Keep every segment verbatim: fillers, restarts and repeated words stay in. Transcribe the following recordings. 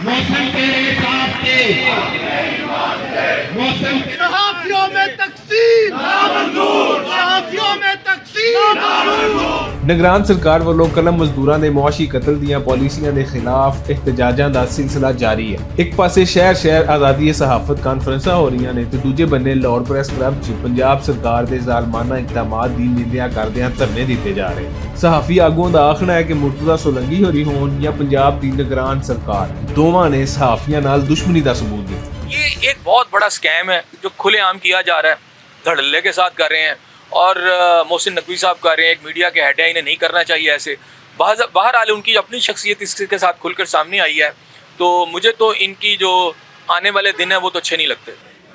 موسم تیرے ساتھ تھے۔ موسم صحافیوں میں تقسیم۔ صحافیوں میں تقسیم۔ نگران سرکار ولوں قلم مزدوراں دے معاشی قتل دیاں پالیسیاں دے خلاف احتجاجاں دا سلسلہ جاری ہے۔ ایک پاسے شہر شہر آزادی صحافت کانفرنساں ہو رہیاں نے تے دوجے بننے لاہور پریس کلب چ پنجاب سرکار دے ظالمانہ اقدامات دی نندیا کردیاں دھرنے دتے جا رہے۔ صحافی آگوں دا آکھنا ہے کہ مرتضی سولنگی ہوری ہون یا پنجاب دی نگران سرکار، دوواں نے صحافیاں نال دشمنی دا ثبوت دتا۔ یہ ایک بہت بڑا سکیم ہے جو کھلے عام کیا جا رہا ہے، دھڑلے کے ساتھ کر رہے ہیں۔ اور محسن نقوی صاحب کر رہے ہیں، ایک میڈیا کے ہیڈ ہیں، انہیں نہیں کرنا چاہیے ایسے۔ بہرحال ان کی اپنی شخصیت اس کے ساتھ کھل کر سامنے آئی ہے، تو مجھے تو ان کی جو آنے والے دن ہیں وہ تو اچھے نہیں لگتے۔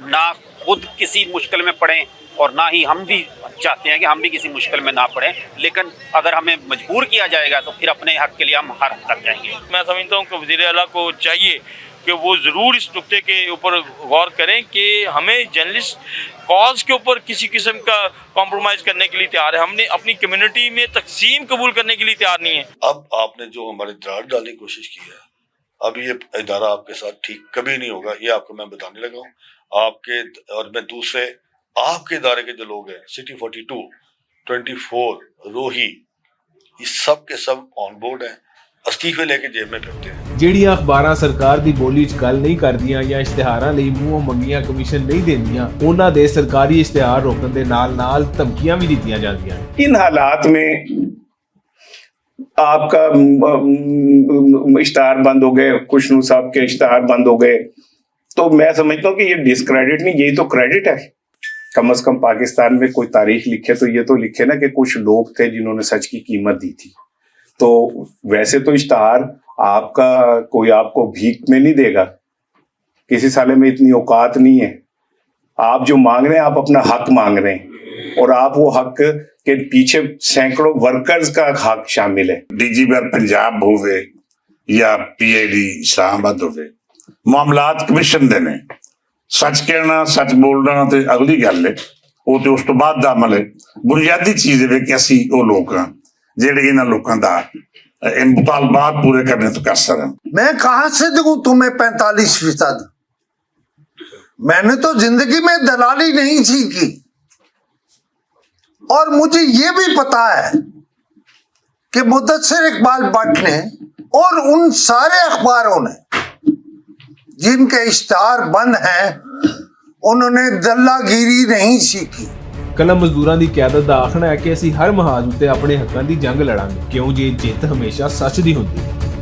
نہ خود کسی مشکل میں پڑیں اور نہ ہی ہم بھی چاہتے ہیں کہ ہم بھی کسی مشکل میں نہ پڑیں، لیکن اگر ہمیں مجبور کیا جائے گا تو پھر اپنے حق کے لیے ہم ہر حد تک جائیں گے۔ میں سمجھتا ہوں کہ وزیر اعلیٰ کو چاہیے کہ وہ ضرور اس نقطے کے اوپر غور کریں کہ ہمیں جرنلسٹ کاز کے اوپر کسی قسم کا کمپرومائز کرنے کے لیے تیار ہے۔ ہم نے اپنی کمیونٹی میں تقسیم قبول کرنے کے لیے تیار نہیں ہے۔ اب آپ نے جو ہمارے دراڑ ڈالنے کی کوشش کی ہے، اب یہ ادارہ آپ کے ساتھ ٹھیک کبھی نہیں ہوگا، یہ آپ کو میں بتانے لگا ہوں۔ آپ کے اور میں دوسرے آپ کے ادارے کے جو لوگ ہیں، city forty two, twenty four, Rohi, یہ سب کے سب آن بورڈ ہیں، استعفے لے کے جیب میں پھرتے ہیں۔ جیڑیاں اخباراں سرکار دی بولی چ گل نہیں کردیاں یا اشتہاراں لئی منہوں منگیاں کمیشن نہیں دیندیاں، انہاں دے سرکاری اشتہار روکن دے نال نال دھمکیاں وی دتیاں جاندیاں۔ ان حالات میں آپ کا اشتہار بند ہو گئے، خوشنو صاحب کے اشتہار بند ہو گئے، تو میں سمجھتا ہوں کہ یہ ڈسکریڈٹ نہیں، یہی تو کریڈٹ ہے۔ کم از کم پاکستان میں کوئی تاریخ لکھے تو یہ تو لکھے نا کہ کچھ لوگ تھے جنہوں نے سچ کی قیمت دی تھی۔ تو ویسے تو اشتہار آپ کا، کوئی آپ کو بھیک میں نہیں دے گا، کسی سالے میں اتنی اوقات نہیں ہے۔ آپ جو مانگ رہے ہیں، آپ اپنا حق مانگ رہے ہیں، اور آپ وہ حق کے پیچھے سینکڑوں ورکرز کا حق شامل ہے۔ ڈی جی پر پنجاب ہوئے یا پی آئی ڈی اسلام آباد ہوئے، معاملات کمیشن دے نے۔ سچ کہنا، سچ بولنا تے اگلی گل ہے، وہ تے اس تو بعد دا عمل ہے۔ بنیادی چیز ہے کہ اسی وہ لوگ ہاں جڑے انہاں لوکاں دا، اے، مطالبات پورے کرنے تو قاصر ہیں۔ میں کہاں سے دوں تمہیں پینتالیس فیصد؟ میں نے تو زندگی میں دلالی نہیں سیکھی، اور مجھے یہ بھی پتا ہے کہ مدثر اقبال بٹ نے اور ان سارے اخباروں نے جن کے اشتہار بند ہیں، انہوں نے دلہ گیری نہیں سیکھی۔ قلم مزدوراں دی قیادت دا آکھنا ہے کہ اسی ہر محاذ اتے اپنے حقاں دی جنگ لڑاں گے، کیوں جے جیت ہمیشہ سچ دی ہوندی ہے۔